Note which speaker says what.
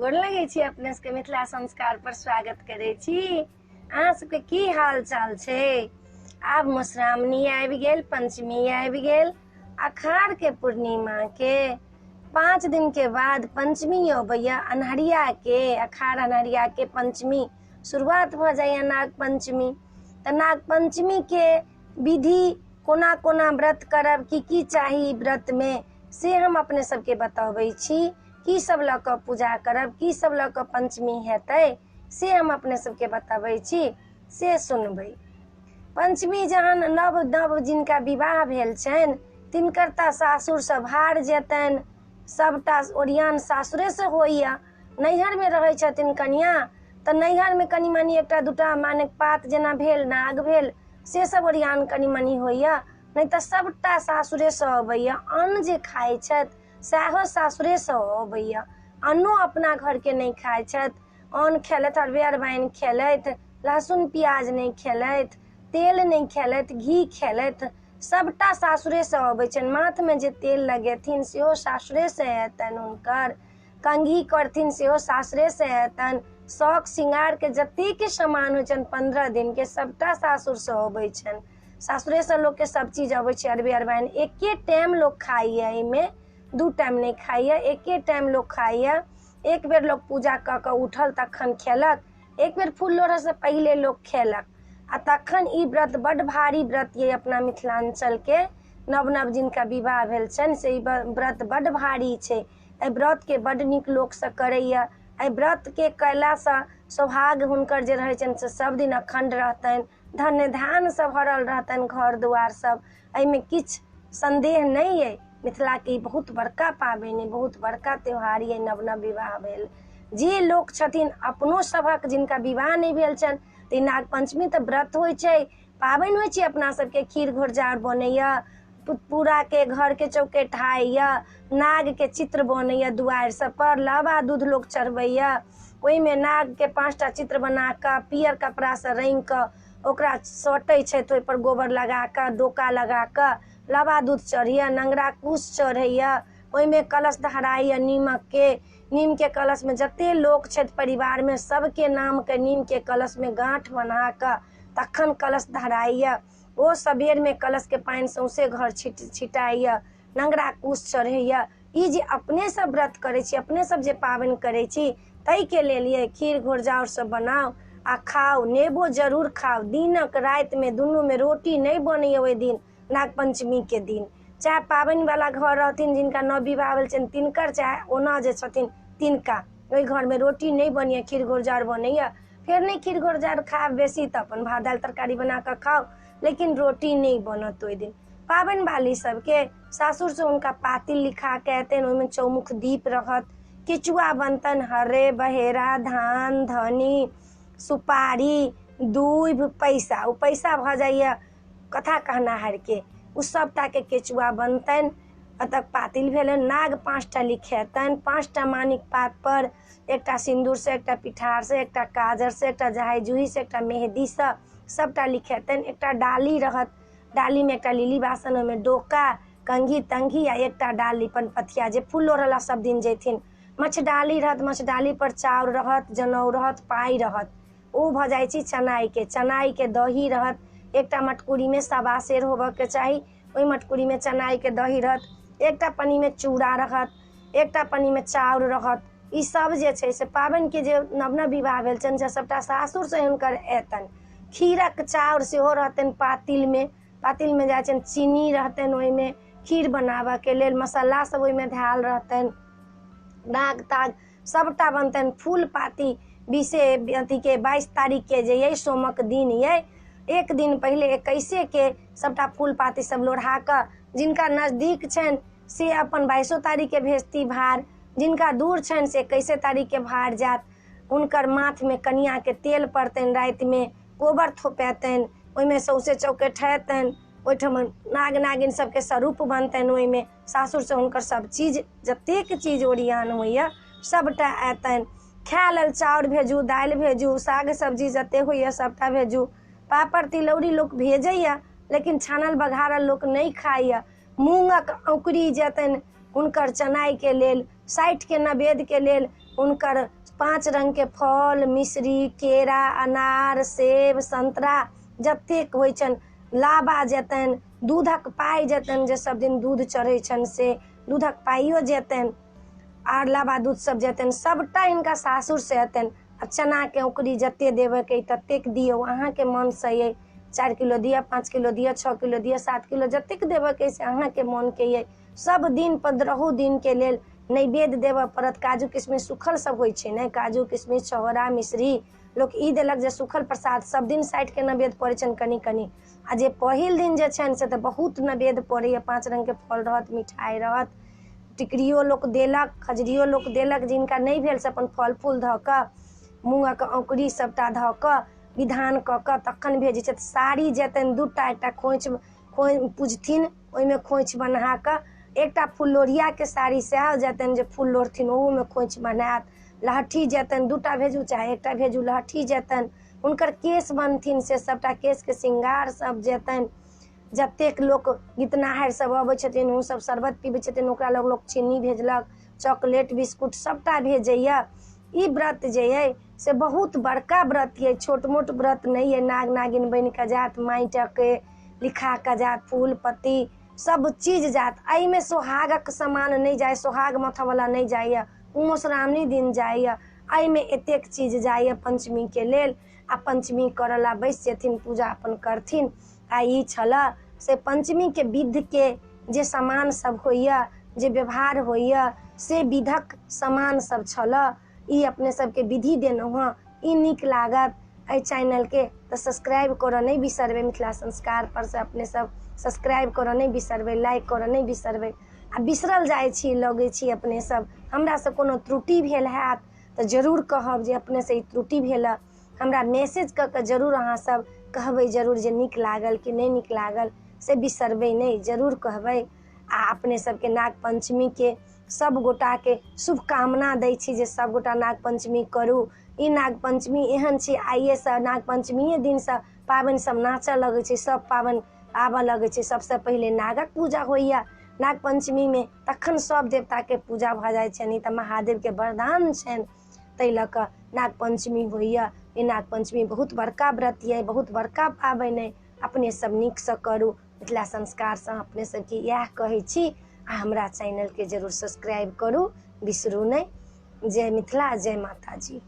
Speaker 1: गोर लगै छी अपने सबके। मिथिला संस्कार पर स्वागत करै छी। अहाँ सबके की हाल चाल छै? आब मधुश्रावणी आबि गेल, पंचमी आबि गेल, अखाड़ के पूर्णिमा के 5 दिन के बाद पंचमी अबैया। अन्हरिया के अखाड़ अन्हरिया के पंचमी शुरुआत भऽ जाइया नाग पंचमी। तऽ नाग पंचमी के विधि कोना कोना व्रत करब, की की चाही व्रत में, से हम अपने सबके बतबै छी। की सब लऽ कऽ पूजा करब, की सब लऽ कऽ पंचमी हेतै, से हम अपने सबके बतबै छी, से सुनबै। पंचमी जहन नव नव जिनका विवाह भेल छनि तिनकर तऽ सासुरसँ भार जेतनि, सबटा ओरियान सासुरेसँ होइए। नैहरमे रहै छथिन कनिया तऽ नैहरमे कनि मनि एकटा दूटा माने पात जेना भेल, नाग भेल, से सब ओरियान कनि मनि होइए, नहि तऽ सबटा सासुरेसँ अबैए। अन्न जे खाइ छथि सएह सासुरेसँ अबैए, अन्नो अपना घरके नहि खाइ छथि। अन्न खेलथि, अरबे अरबाइन खेलथि, लहसुन प्याज नहि खेलथि, तेल नहि खेलथि, घी खेलथि, सबटा सासुरेसँ अबै छनि। माथमे जे तेल लगेथिन सेहो सासुरेसँ एतनि, हुनकर कंघी करथिन सेहो सासुरेसँ एतनि। शौक श्रृंगारके जतेक सामान होइ छनि 15 दिनके सबटा सासुरसँ अबै छनि। सासुरेसँ लोकके सब चीज अबै छै। अरबे अरबाइन एके टाइम लोक खाइए, एहिमे 2 टाइम नहि खाइए, एके टाइम लोक खाइए। एक बेर लोक पूजा कऽ कऽ उठल तखन खेलक, एक बेर फूल लोढ़ऽसँ पहिले लोक खेलक। आ तखन ई व्रत बड्ड भारी व्रत ये अपना मिथिलाञ्चलके। नव नव जिनका विवाह भेल छनि से ई व्रत बड्ड भारी छै। एहि व्रतके बड्ड नीक लोकसँ करैए। एहि व्रतके कयलासँ सौभाग्य हुनकर जे रहै छनि से सब दिन अखण्ड रहतनि, धन्य धानसँ भरल रहतनि घर दुआर सब, एहिमे किछु सन्देह नहि अइ। मिथिलाके ई बहुत बड़का पाबनि अइ, बहुत बड़का त्योहार ये नव नव विवाह भेल। जे लोक छथिन अपनो सभक जिनका विवाह नहि भेल छनि तऽ ई नाग पंचमी तऽ व्रत होइ छै, पाबनि होइ छै अपना सबके। खीर घोरजाउर बनैया, पूरा के घर के चौकेठाइया, नाग के चित्र बनैया दुआरि सब पर, लावा दूध लोक चढ़बैया, ओहिमे नाग के 5टा चित्र बना कऽ पियर कपड़ासँ रंगि कऽ ओकरा सटै छथि, ओहिपर गोबर लगा कऽ डोका लगा कऽ लावा दूध चढ़ैया, नंगरा कुश चढ़ैया, ओहिमे कलश धराइया नीमक के। नीम के कलश में जते लोक छथि परिवार में सबके नाम के नीम के कलश में गांठ बना कऽ तखन कलश धराइया। ओ सबेर में कलश के पानि सौंसे घर छिटाइया, नंगरा कुश चढ़ैया। ई जे अपने सब व्रत करै छी, अपने सब जे पाबनि करै छी, ताहिके लेल ये खीर घोरजाउर सब बनाउ आ खाउ। नेबो जरूर खाउ। दिनक राति में दुनू में रोटी नहि बनैया ओहि दिन नाग पंचमी के दिन। चाहे पाबनि वाला घर रहथिन जिनका नव विवाह भेल छनि तिनकर, चाहे ओना जे छथिन तिनका, ओहि घर में रोटी नहि बनैया, खीर घोरजाउर बनैया। फेर नहि खीर घोरजाउर खायब बेसी तऽ अपन भात दालि तरकारी बना कऽ खाउ, लेकिन रोटी नहि बनत ओहि दिन। पाबनि वाली सबके सासुरसँ हुनका पातिल लिखा के एतनि, ओहिमे चौमुख दीप रहत, केचुआ बनतनि, हरे बहेरा धान धनी सुपारी दूभि पैसा, ओ पैसा भऽ जाइया कथा कहनाहर के, ओ सबटा के केचुआ बनतनि। अतः पातिल भेलनि। नाग 5टा लिखेतनि, 5टा मानिक पात पर, एकटा सिन्दूर से, एकटा पिठार से, एकटा काजर से, एकटा जहाई जूही से, एकटा मेहदी से, सबटा लिखेतनि। एकटा डाली रहत, डाली में एकटा लिली बासन, ओहिमे डोका कंघी तंघी आ एकटा डाली पनपथिया जे फूल लोढ़ला सब दिन जैथिन। मछडाली रहत, मछडाली पर चाउर रहत, जनउ रहत, पाइ रहत, ओ भऽ जाइ छै चनाई के। चनाई के दही रहत, एकटा मटकुरी में 1.25 सेर होबऽ के चाही, ओहि मटकुरी में चनाई के दही रहत, एकटा पन्नी में चूड़ा रहत, एकटा पन्नी में चाउर रहत। ई सब जे छै से पाबनि के जे नव नव विवाह भेल छनि से सबटा सासुरसँ हुनकर एतनि। खीरक चाउर सेहो रहतनि पातिल में, पातिल में जाइ छनि, चीनी रहतनि ओहिमे खीर बनाबऽ के लेल, मसाला सब ओहिमे धयल रहतनि, दाग ताग सबटा बनतनि। फूल पाती 20 अथी के 22 तारीख के जे ये सोमक दिन ये, एक दिन पहिले 21 के सबटा फूल पाती सब लोढ़ा कऽ जिनका नजदीक छनि से अपन 22 तारीख के भेजती भार, जिनका दूर छनि से 21 तारीख के भार जायत। हुनकर माथ में कनिया के तेल पड़तनि, राति में गोबर थोपेतनि, ओहिमे सौंसे चौकेठेतनि, ओहिठाम नाग नागिन सबके स्वरूप बनतनि, ओहिमे सासुरसँ हुनकर सब चीज जतेक चीज ओरियान होइए सबटा एतनि। खाय लेल चाउर भेजू, दालि भेजू, साग सब्जी जते होइए सबटा भेजू। पापड़ तिलौरी लोक भेजैए लेकिन छानल बघारल लोक नहि खाइए। मूँगक औंकरी जेतनि हुनकर चनाइके लेल, 60 के नवेद के लेल हुनकर 5 रङ्गके फल, मिश्री, केरा, अनार, सेब, संतरा जतेक होइ छनि, लाबा जेतनि, दूधक पाइ जेतनि, जे सब दिन दूध चढ़ै छनि से दूधक पाइयो जेतनि, आर लाबा दूध सब जेतनि, सबटा हिनका सासुरसँ एतनि। आ चनाके औकरी जते देबऽके ततेक दियौ, अहाँके मनसँ अइ 4 किलो दिअ, 5 किलो दिअ, 6 किलो दिअ, 7 किलो, जतेक देबऽके से अहाँके मनके अइ। सब दिन 15 दिनके लेल नैवेद्य देबऽ पड़त। काजू किशमिश सुखल सब होइ छै ने, काजू किशमिश, छहोरा, मिश्री, लोक ई देलक जे सुखल प्रसाद सब दिन 60के नैवेद्य पड़ै छनि कनि कनि। आ जे पहिल दिन जे छनि से तऽ बहुत नैवेद्य पड़ैए, 5 रङ्गके फल रहत, मिठाइ रहत, टिकरियो लोक देलक, खजरियो लोक देलक, जिनका नहि भेल से अपन फल फूल धऽ कऽ, मूँगक औंकरी सबटा धऽ कऽ विधान कऽ कऽ तखन भेजै छथि। साड़ी जेतनि 2टा, एकटा खोँइछ पूजथिन ओहिमे खोँइछ बन्हा कऽ, एकटा फुललोढ़ियाके साड़ी सेहो जेतनि जे फूल लोढ़थिन ओहूमे खोँइछ बन्हायत। लहठी जेतनि, 2टा भेजू चाहे 1टा भेजू, लहठी जेतनि। हुनकर केश बनथिन से सबटा केशके श्रृंगार सब जेतनि। जतेक लोक गीतनाहरि सब अबै छथिन ओ सब शरबत पीबै छथिन, ओकरा लग लोक चीनी भेजलक, चॉकलेट, बिस्कुट सबटा भेजैया। ई व्रत जे अइ से बहुत बड़का व्रत अइ, छोट मोट व्रत नहि अइ। नाग नागिन बनि कऽ जायत, माटिके लिखा कऽ जायत, फूल पत्ती सब चीज जायत। एहिमे सोहागक सामान नहि जाय, सोहाग मथऽवला नहि जाइए, ओ मधुश्रावणी दिन जाइए। एहिमे एतेक चीज जाइए पंचमीके लेल। आ पंचमी करऽ ला बैस जेथिन, पूजा अपन करथिन। आ ई छलऽ से पंचमीके विधिके जे सामान सब होइए, जे व्यवहार होइए, से विधक सामान सब छलऽ। ई अपने सबके विधि देलहुँ हँ, ई नीक लागत एहि चैनलके तऽ सब्सक्राइब करऽ नहि बिसरबै। मिथिला संस्कार पर से अपने सब सब्सक्राइब करऽ नहि बिसरबै, लाइक करऽ नहि बिसरबै। आ बिसरल जाइ छी, लगै छी अपने सब, हमरासँ कोनो त्रुटि भेल हैत तऽ जरूर कहब जे अपनेसँ ई त्रुटि भेल। हमरा मैसेज कऽ कऽ जरूर अहाँ सब कहबै जरूर जे नीक लागल कि नहि नीक लागल, से बिसरबै नहि, जरूर कहबै। आ अपने सबके नाग पंचमीके सब गोटाके शुभकामना दै छी जे सब गोटा नाग पंचमी करू। ई नाग पंचमी एहन छी, आइएसँ नाग पंचमीए दिनसँ पाबनि सब नाचऽ लगै छै, सब पाबनि आबऽ लगै छै। सबसँ पहिले नागक पूजा होइए नाग पंचमीमे, तखन सब देवताके पूजा भऽ जाइ छनि। ई तऽ महादेवके वरदान छनि, ताहि लऽ कऽ नाग पंचमी होइए। ई नाग पंचमी बहुत बड़का व्रत अइ, बहुत बड़का पाबनि अइ। अपने सब नीकसँ करू। मिथिला संस्कारसँ अपने सबके इएह कहै छी। आ हमरा चैनलके जरूर सब्सक्राइब करू, बिसरू नहि। जय मिथिला, जय माताजी।